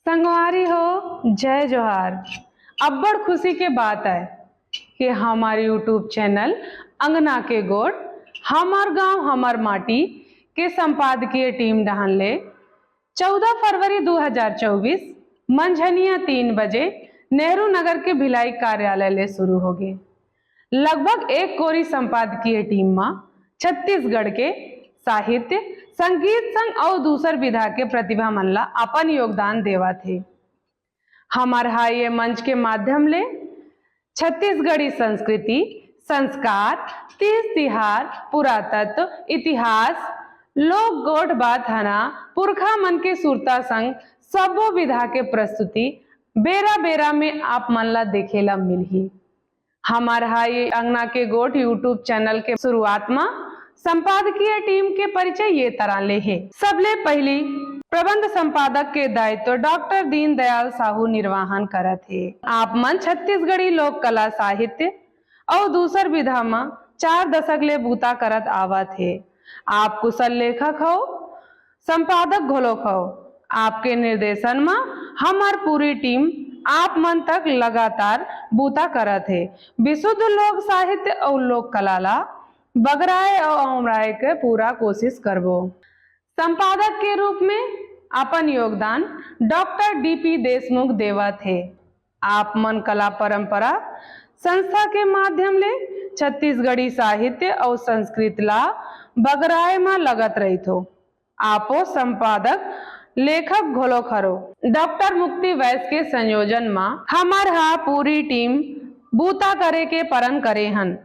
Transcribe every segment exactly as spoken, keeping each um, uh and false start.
संगवारी हो, जय जोहार। अब्बड़ खुशी के बात आय कि हमर YouTube चैनल अंगना के गोठ, हमर गांव, हमर माटी के संपादकीय टीम डहान ले चौदह फरवरी दू हजार चौबीस मंझनिया तीन बजे नेहरू नगर के भिलाई कार्यालय ले शुरू होगे। लगभग एक कोरी संपादकीय टीम म छत्तीसगढ़ के साहित्य, संगीत संग अउ दूसर विधा के प्रतिभा मन ला अपन योगदान देवत हे। हमर हा ये मंच के माध्यम ले छत्तीसगढ़ी संस्कृति, संस्कार, तीज तिहार, पुरातत्व, इतिहास, लोक गोठ बात हना, पुरखा मन के सुरता संग सब्बो विधा के प्रस्तुति बेरा बेरा में आप मन ला देखे ला मिलही। हमर हा ये अंगना के गोठ YouTube चैनल के शुरुआत म संपादकीय टीम के परिचय ये तरह ले हे। सबले पहिली प्रबंध संपादक के दायित्व डॉक्टर दीनदयाल साहू निर्वाहन करत हे। आप मन छत्तीसगढ़ी लोक कला, साहित्य अउ दूसर विधा म चार दशक ले बूता करत आवत हे। आप कुशल लेखक हव, संपादक घलोक हव। आपके निर्देशन म हमर पूरी टीम आप मन तक लगातार बूता करत हे। विशुद्ध लोक साहित्य अउ लोक कला ला बगराए अउ अमराए के पूरा कोशिश करबो। संपादक के रूप में अपन योगदान डॉक्टर डीपी देशमुख देवत हे। आप मन कला परंपरा संस्था के माध्यम ले छत्तीसगढ़ी साहित्य अउ संस्कृत ला बगराए म लगत रहिथो। आपो संपादक लेखक घलोक हरो। डॉक्टर मुक्ति वैस के संयोजन म हमर हा पूरी टीम बूता करे के परन करे हन।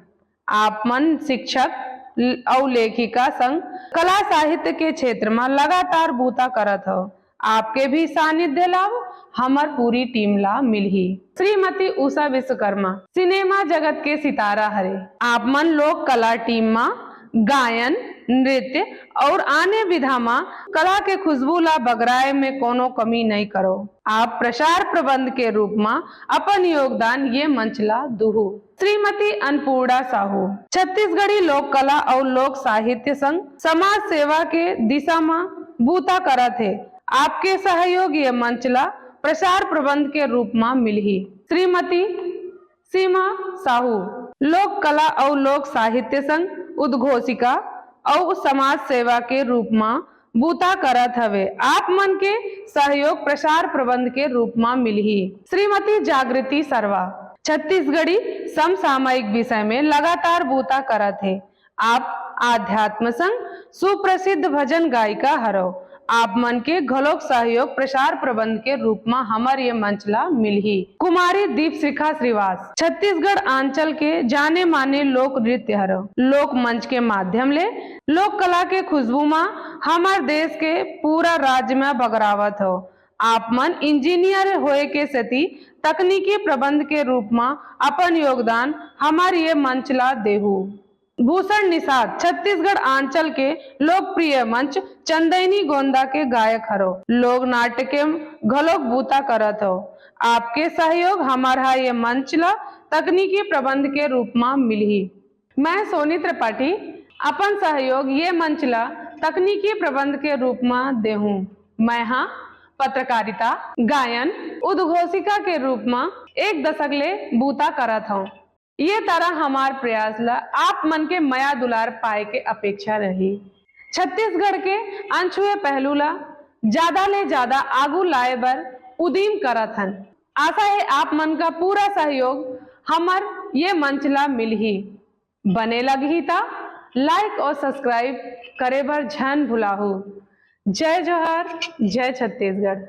आप मन शिक्षक ल-, अउ लेखिका संग कला साहित्य के क्षेत्र म लगातार बूता करत हव। आपके भी सानिध्य लाभ हमर पूरी टीम ला मिलही। श्रीमती उषा विश्वकर्मा सिनेमा जगत के सितारा हरे। आप मन लोक कला टीम म गायन, नृत्य अउ आने विधा म कला के खुशबू ला बगराए में कोनो कमी नइ करो। आप प्रसार प्रबंध के रूप म अपन योगदान ये मंच ला दुहू। श्रीमती अन्नपूर्णा साहू छत्तीसगढ़ी लोक कला अउ लोक साहित्य संग समाज सेवा के दिशा म बूता करत हे। आपके सहयोग ये मंच ला प्रसार प्रबंध के रूप म मिलही। श्रीमती सीमा साहू लोक कला अउ लोक साहित्य संग उद्घोषिका अउ समाज सेवा के रूप म बूता करत हवे। आप मन के सहयोग प्रसार प्रबंध के रूप म मिलही। श्रीमती जागृति सरवा छत्तीसगढ़ी समसामयिक विषय में लगातार बूता करत हे। आप आध्यात्म संग सुप्रसिद्ध भजन गायिका हरव। आप मन के घलोक सहयोग प्रसार प्रबंध के रूप म हमर ये मंच ला मिलही। कुमारी दीप शिखा श्रीवास छत्तीसगढ़ आंचल के जाने माने लोक नृत्य हरव। लोक मंच के माध्यम ले लोक कला के खुशबू म हमर देश के पूरा राज्य म बगरावत हव। आप मन इंजीनियर होए के सेती तकनीकी प्रबंध के रूप म अपन योगदान हमर ये मंच ला देहू। भूषण निषाद छत्तीसगढ़ आंचल के लोकप्रिय मंच चंदैनी गोंदा के गायक हरो। लोक नाट्य के घलोक बूता करत हो। आपके सहयोग हमर हा ये मंच ला तकनीकी प्रबंध के रूप म मिलही। मैं सोनी त्रिपाठी अपन सहयोग ये मंच ला तकनीकी प्रबंध के रूप म देहूं। मैं हा पत्रकारिता, गायन, उद्घोषिका के रूप म एक दशक ले बूता करत हौं। ये तरह हमार प्रयास ला आप मन के मया दुलार पाए के अपेक्षा रही। छत्तीसगढ़ के अनछुए पहलू ला ज्यादा ले ज्यादा आगू लाए बर उदीम करत हन। आशा हे आप मन का पूरा सहयोग हमर ये मंच ला मिलही। बने लगही ता like और subscribe करे बर झन भुलाहू। जय जोहार, जय छत्तीसगढ़।